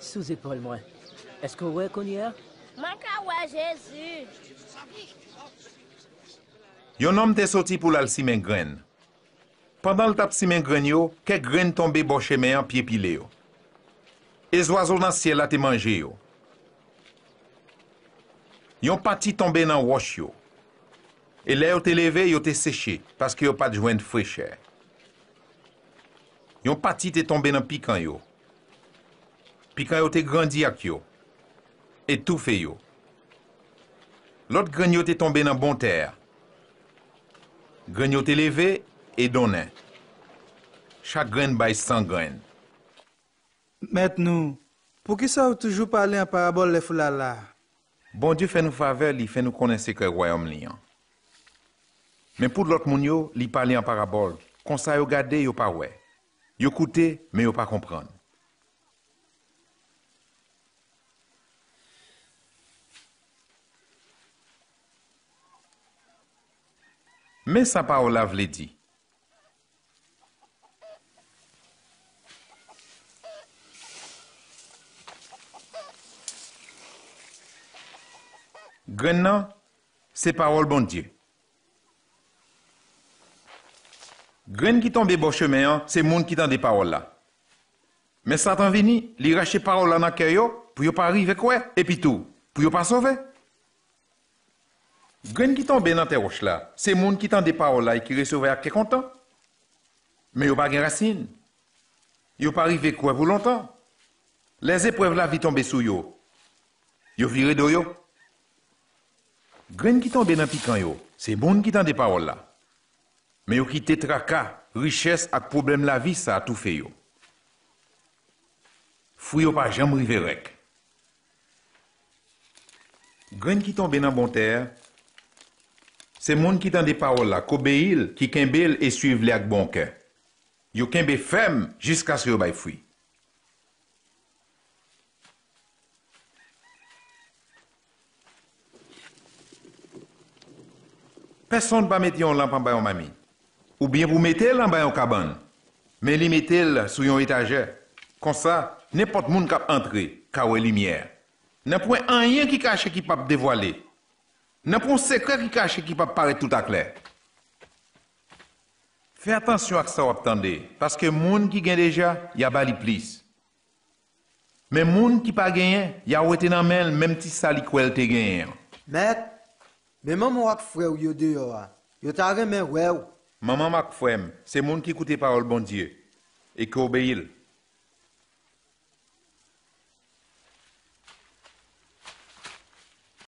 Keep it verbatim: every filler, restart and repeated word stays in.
sou zepòl mwen. Èske w wè kounye a? Mwen ka wè Jezi. Yon nonm te soti pou l al simen grenn. Pandan l t ap simen grenn yo, kèk grenn tonbe bò chemen an pye pile yo. E zwazo nan syèl la te manje yo. Yon pati tonbe nan wòch yo. E lè yo te leve, yo te seche, paske yo pa t jwenn frechè. Yon pati te tonbe nan pikan yo. Pikan yo te grandi ak yo, e toufe yo. Lòt grenn yo te tonbe nan bon tè a. Grenn yo te leve e donnen. Chak grenn bay san grenn. Mèt nou, poukisa w toujou pale an parabòl lè foul la la a? Bondye fè nou favè, li fè nou konnen sekrè wayòm li an. Men pou lòt moun yo, li pale an parabòl. Konsa yo gade, yo pa wè. Yo koute, men yo pa konprann. Men sa pawòl la vle di. Grenn nan, se pawòl Bondye. Grenn ki tonbe bò chemen an, se moun ki tande pawòl la. Men Satan vini, li rache pawòl la nan kè yo, pou yo pa rive kwè, epi tou, pou yo pa sove. Grenn ki tonbe nan tè wòch la, se moun ki tande pawòl la e ki resevwa ak kè kontan. Men yo pa gen rasin. Yo pa rive kwè pou lontan. Lè zeprèv lavi tonbe sou yo, yo vire do yo. Grenn ki tonbe nan pikan yo, se moun ki tande pawòl la. Men yo kite traka, richès ak pwoblèm lavi sa a toufe yo. Fwi yo pa janm rive rèk. Grenn ki tonbe nan bon tè a, se moun ki tande pawòl la, k obeyi l, ki kenbe l e suiv li ak bon kè. Yo kenbe fèm jiskaske yo bay fwi. Pèsonn pa mete yon lanp anba yon mamit, oubyen pou mete l anba yon kabann, men li mete l sou yon etajè. Konsa, nenpòt moun k ap antre ka wè limyè a. Nanpwen anyen ki kache ki p ap devwale. Nanpwen sekrè ki kache ki p ap parèt toutaklè. Fè atansyon ak sa w ap tande, paske moun ki gen deja, y a ba li plis. Men moun ki pa genyen, y a wete nan men l menm ti sa li kwè l te genyen an. Mèt, men manman w ak frè w yo deyò a, yo ta renmen wè w. Manman m ak frè m se moun ki koute pawòl Bondye e ki obeyi l.